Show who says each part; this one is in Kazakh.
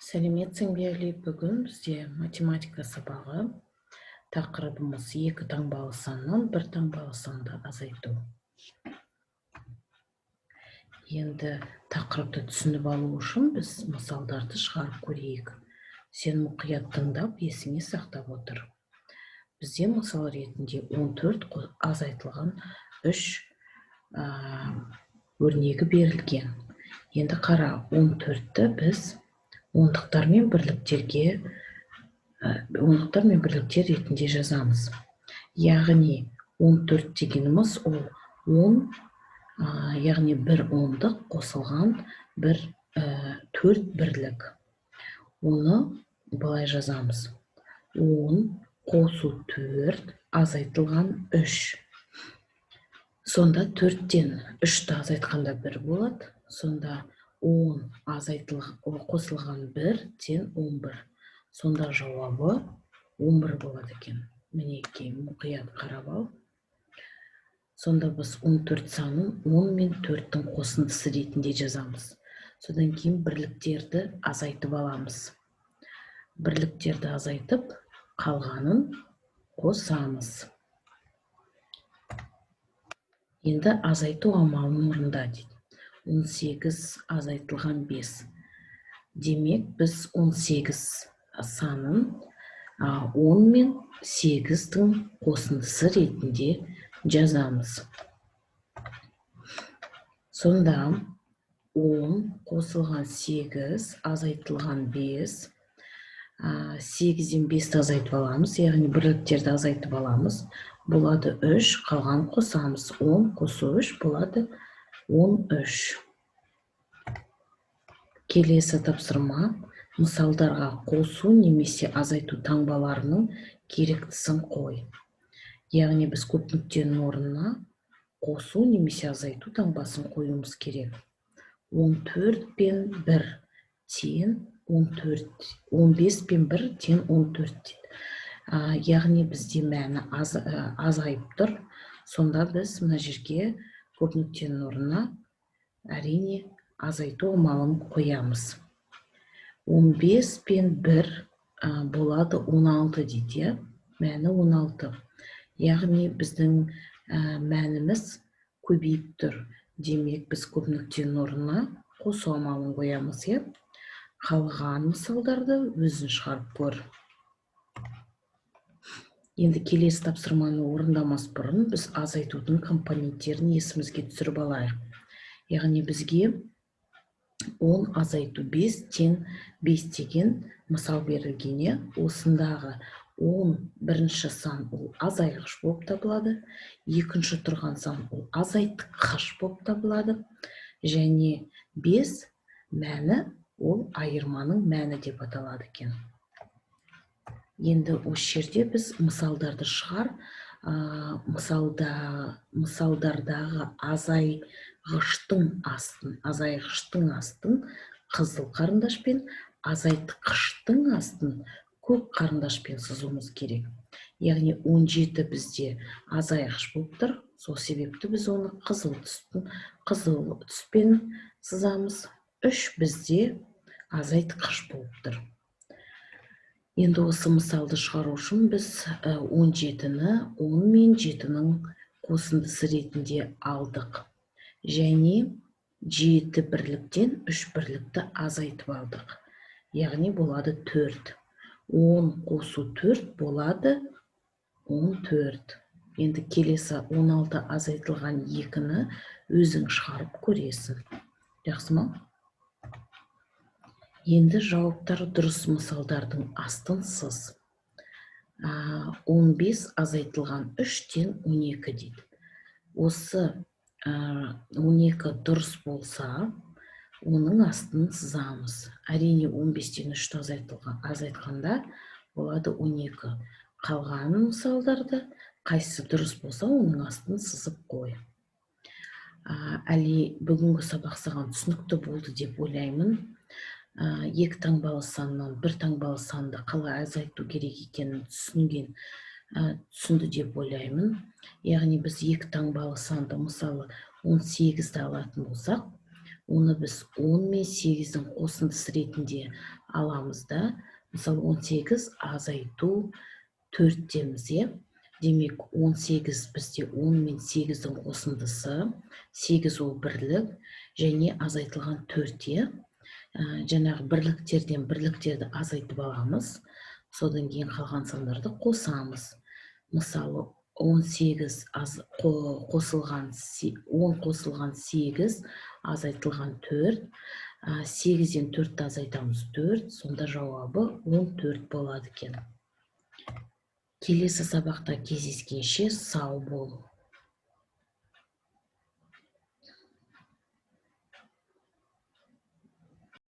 Speaker 1: Сәлеметсің бе, Әли! Бүгін бізде математика сабағы. Тақырыбымыз: екі таңбалы саннан бір таңбалы санды азайту. Енді тақырыпты түсініп алу үшін біз мысалдарды шығарып көрейік. Сен мұқият тыңдап, есіңе сақтап отыр. Бізде мысал ретінде 14 азайтылған 3 өрнегі берілген. Енді қара, 14-ті біз ондықтар мен бірліктер ретінде жазамыз. Яғни 14 дегеніміз ол 10, яғни бір ондық қосылған бір төрт бірлік. Оны былай жазамыз: 10 қосу 4 азайтылған 3. Сонда төрттен үшті азайтқанда бір болады. Сонда 10 қосылған бір тең 11. Сонда жауабы 11 болады екен. Мінекей, мұқият қарап ал. Сонда біз 14 санын 10 мен 4-тің қосындысы ретінде жазамыз. Содан кейін бірліктерді азайтып аламыз. Бірліктерді азайтып, қалғанын қосамыз. Енді азайту амалын орында дейді. 18 азайтылған 5. Демек, біз 18 санын 10 мен 8-дің қосындысы ретінде жазамыз. Сонда 10 қосылған 8 азайтылған 5. 8-ден 5-ті азайтып аламыз, яғни бірліктерді азайтып аламыз. Болады 3, қалған қосамыз. 10 қосу 3 болады 13. Келесі тапсырма: мысалдарға қосу немесе азайту таңбаларының керектісін қой. Яғни біз көп нүктенің орнына қосу немесе азайту таңбасын қоюымыз керек. 14 пен 1 тең 14, 15 пен 1 тең 14 дейді. Яғни бізде мәні азайып тұр. Сонда біз мына жерге көп нүктенің орнына, әрине, азайту амалын қоямыз. 15 пен 1 болады 16 дейді, иә, мәні 16. Яғни біздің мәніміз көбейіп тұр. Демек, біз көп нүктенің орнына қосу амалын қоямыз, иә. Қалған мысалдарды өзің шығарып көр. Енді келесі тапсырманы орындамас бұрын біз азайтудың компоненттерін есімізге түсіріп алайық. Яғни бізге 10 азайту 5 тең 5 деген мысал берілген, иә. Осындағы 10 бірінші сан ол азайғыш болып табылады, екінші тұрған сан ол азайтқыш болып табылады және 5 мәні ол айырманың мәні деп аталады екен. Енді осы жерде біз мысалдарды шығар. Мысалдардағы азайғыштың астын қызыл қарындашпен, азайтқыштың астын көк қарындашпен сызуымыз керек. Яғни 17 бізде азайғыш болып тұр, сол себепті біз оны қызыл түспен сызамыз. 3 бізде азайтқыш болып тұр. Енді осы мысалды шығару үшін біз 17-ні 10 мен 7-нің қосындысы ретінде алдық және жеті бірліктен үш бірлікті азайтып алдық. Яғни болады 4. 10 қосу 4 болады 14. Енді келесі 16 азайтылған 2-ні өзің шығарып көресің. Жақсы ма? Енді жауаптары дұрыс мысалдардың астын сыз. 15 азайтылған 3 тең 12 дейді. Осы 12 дұрыс болса, оның астын сызамыз. Әрине, 15-тен 3-ті азайтқанда болады 12. Қалған мысалдарды қайсысы дұрыс болса, оның астын сызып қой. Әли, бүгінгі сабақ саған түсінікті болды деп ойлаймын. Екі таңбалы саннан бір таңбалы санды қалай азайту керек екенін түсінді деп ойлаймын. Яғни біз екі таңбалы санды, мысалы, 18-ді алатын болсақ, Оны біз 10 мен 8-дің қосындысы ретінде аламыз да, мысалы, 18 азайту 4-теміз, иә. Демек, 18 бізде 10 мен 8-дің қосындысы, 8 ол бірлік және азайтылған 4, иә. Жаңағы бірліктерден бірліктерді азайтып аламыз, содан кейін қалған сандарды қосамыз. Мысалы, 18 аз, қосылған 10 қосылған 8 азайтылған 4. 8-ден 4-ті азайтамыз, 4, сонда жауабы 14 болады екен. Келесі сабақта кездескенше сау бол.